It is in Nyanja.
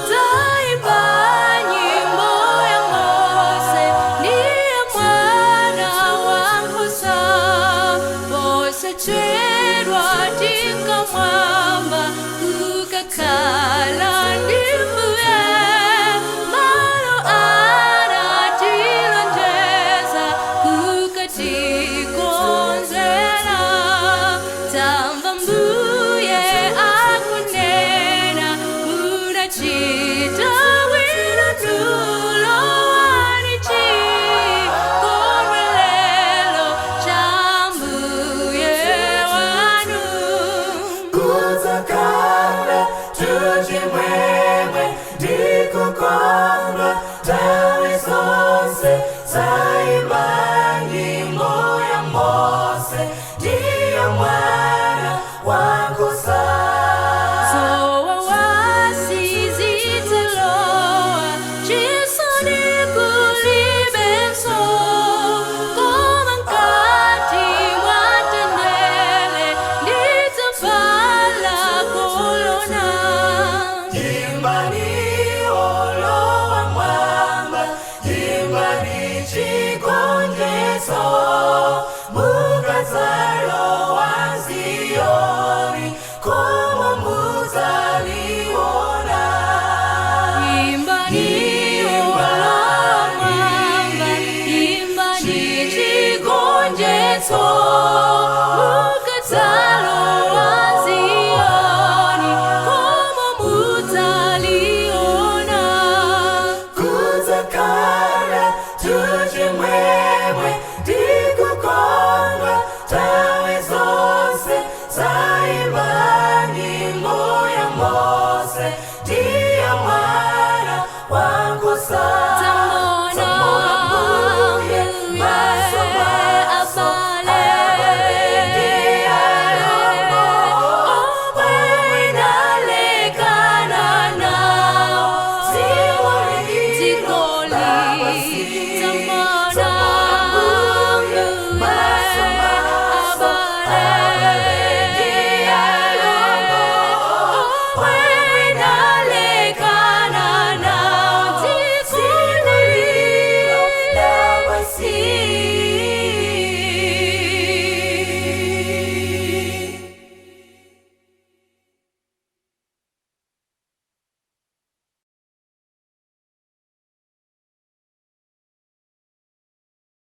Taimba nyimbo ya Mose, ndiye mwana wa nkhosa, posachedwa tinka mwamba kukakhala ndi Mbuye. Malo anatilonjeza kukatikonzera, tamva Mbuye akunena, munachita bwino lowani chikondwerero cha Mbuye wanu. Kudzakhala chimwemwe ndikukondwa nthawi zonse, zaimba nyimbo ya Mose ndiye mwana wa nkhosa. Zowawa sizidzalowa, chisoni kulibenso, koma mkati mwa mtendere ndidzavala kolona. Imbani olowa mwamba, imbani chigonjetso, mukadzalowa Ziyoni, koma mudzaliona. Imbani olowa mwamba, imbani chigonjetso, mukadzalowa Ziyoni, koma mudzaliona. Kudzakhala chimwemwe ndikukondwa nthawi zonse, zaimba nyimbo ya Mose ndiye mwana wa nkhosa.